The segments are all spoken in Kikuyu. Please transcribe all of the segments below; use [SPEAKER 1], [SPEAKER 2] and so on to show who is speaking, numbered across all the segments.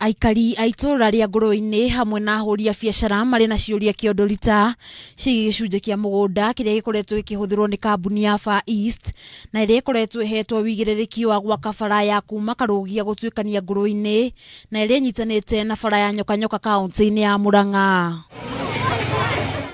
[SPEAKER 1] Aikari a itũũra rĩa Ngũrũe-inĩ hamwe na ahũri a biacara marĩ na ciũria kĩondo rita ciĩgiĩ gĩcunjĩ kĩa mũgũnda kĩrĩa gĩkoretwo gĩkĩhũthĩrwo nĩ kambuni ya Far East na ĩrĩa ĩkoretwo ĩhetwo wĩigĩrĩrĩki wa gwaka bara ya kuma Karũgia gũtuĩkania Ngũrũe-inĩ na ĩrĩa ĩnyitanĩte na bara ya Nyokanyoka kaunti-inĩ ya Murang'a.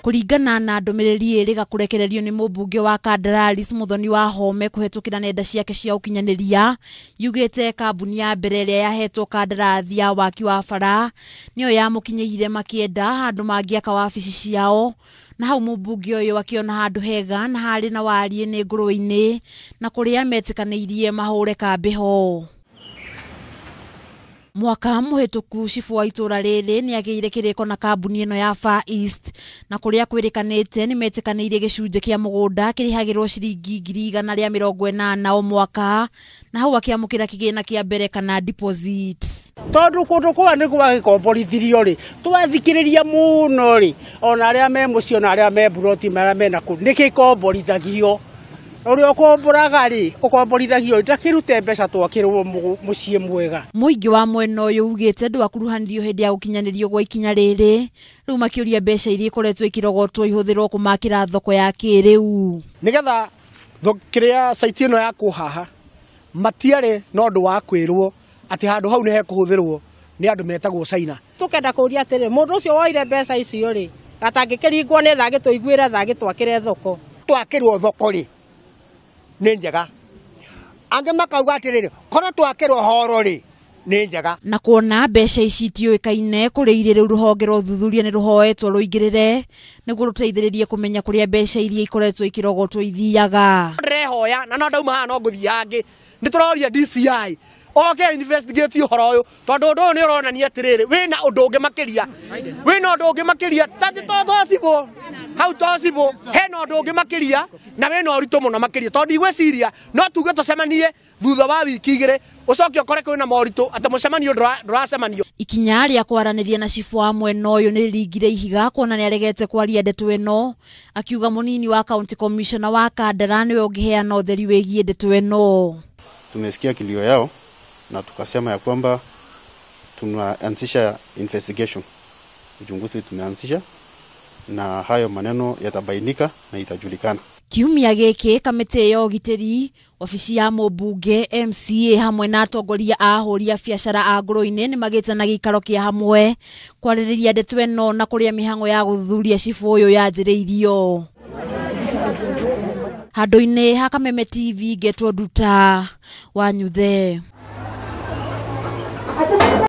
[SPEAKER 1] Kũringana na ndũmĩrĩri ĩrĩga kũrekererio nĩ mũmbunge wa Kandararis Muthoni wa Home kũhetũkĩra nenda ciake cia ũkinyanĩria, yugĩte kambuni ya mbere ĩrĩa yahetwo kandarathi ya waki wa bara nĩyo yamũkinyĩire makĩenda handũ mangĩaka wabici ciao, na hau mũmbunge ũyũ akĩona handũ hega na harĩ na wariĩ nĩ Ngũrũe-inĩ na kũrĩa metĩkanĩirie mahũre kambĩ ho. Mwaka mũhĩtũku cibũ wa itũũra rĩrĩ nĩagĩire kĩrĩko na kambuni ĩno ya Far East na kũrĩa kwĩrĩkanĩte nĩmetĩkanĩirie gĩcunjĩ kĩa mũgũnda kĩrĩhagĩrwo ciringi 180,000 o mwaka, na hau akĩamũkĩra kĩgĩna kĩa mbere kana deposit.
[SPEAKER 2] Tondũ kũndũ kũu nĩ gwagĩkomborithirio rĩ, twathikĩrĩria mũno rĩ, ona arĩa me mũciĩ ona arĩa me mburoti marĩa mena kũu nĩ gĩkomborithagio. Ũrĩa ũkomboraga rĩ, ũkomborithagio ndakĩrute mbeca twakĩrwo mũciĩ mwega.
[SPEAKER 1] Mũingĩ wa mwena ũyũ ugĩte ndwakuruhanirio hĩndĩ ya gũkinyanĩrio gwa ikinya rĩrĩ, rĩu makĩũria mbeca iria ikoretwo ikĩrogotwo ihũthĩrwo kũmakĩra thoko ya kĩrĩu.
[SPEAKER 3] Nĩgetha kĩrĩa site ĩno yakwo haha matiarĩ na ũndũ wa kwĩrwo atĩ handũ hau nĩ hekũhũthĩrwo nĩ andũ metagwo China.
[SPEAKER 4] Tũkenda kũũria atĩrĩ, mũndũ ũcio woire mbeca icio rĩ, atangĩkĩringwo nĩ tha agĩtũiguĩre tha agĩtwakĩre thoko.
[SPEAKER 5] Twakĩrwo thoko rĩ nĩ njega, angĩ makauga atĩrĩrĩ, korwo twakĩrwo horo rĩ nĩ njega.
[SPEAKER 1] Na kuona mbeca ici itiũĩkaine kũrĩa irĩ, rĩu rũhonge rwa ũthuthuria nĩ rũhoetwo rũingĩrĩre nĩguo rũteithĩrĩrie kũmenya kũrĩa mbeca iria ikoretwo ikĩrogotwo ithiaga.
[SPEAKER 3] Ndĩrehoya na no ndauma haha no ngũthiĩ hangĩ, nĩ tũroria DCI oke investigate ũhoro ũyũ, tondũ ũndũ ũyũ nĩ ũronania atĩrĩrĩ wĩna ũndũ ũngĩ makĩria, wĩna ũndũ ũngĩ makĩria tati to cibũ hau to cibũ hena ũndũ ũngĩ makĩria na wĩna ũritũ mũno makĩria, tondũ ndigwĩciria no tuge tũcemanie thutha wa wiki igĩrĩ ũcoke ũkore kwĩna moritũ atĩ mũcemanio ndũracemanio.
[SPEAKER 1] Ikinya rĩa kwaranĩria na cibũ wa mwena ũyũ nĩ rĩringire ihiga kuona nĩaregete kwaria ndeto ĩno, akiuga mũnini wa county commissioner wa Kandara nĩwe ũngĩheana ũtheri wĩgiĩ ndeto ĩno.
[SPEAKER 6] Tumesikia kilio yao na tukasema ya kwamba tunaanzisha investigation, uchunguzi tumeanzisha na hayo maneno yatabainika na itajulikana.
[SPEAKER 1] Kiumia gĩkĩ kamĩtĩ ya ũgitĩri, wabici ya mũmbunge, MCA hamwe na atongoria a ahũri a biacara a Ngũrũe-inĩ nĩmagĩte na gĩikaro kĩa hamwe kwarĩrĩria ndeto ĩno na kũrĩa mĩhang'o ya gũthuthuria cibũ ũyũ yanjĩrĩirio. Handũ-inĩ ha Kameme TV ngetwo Nduta wa Nyuthe.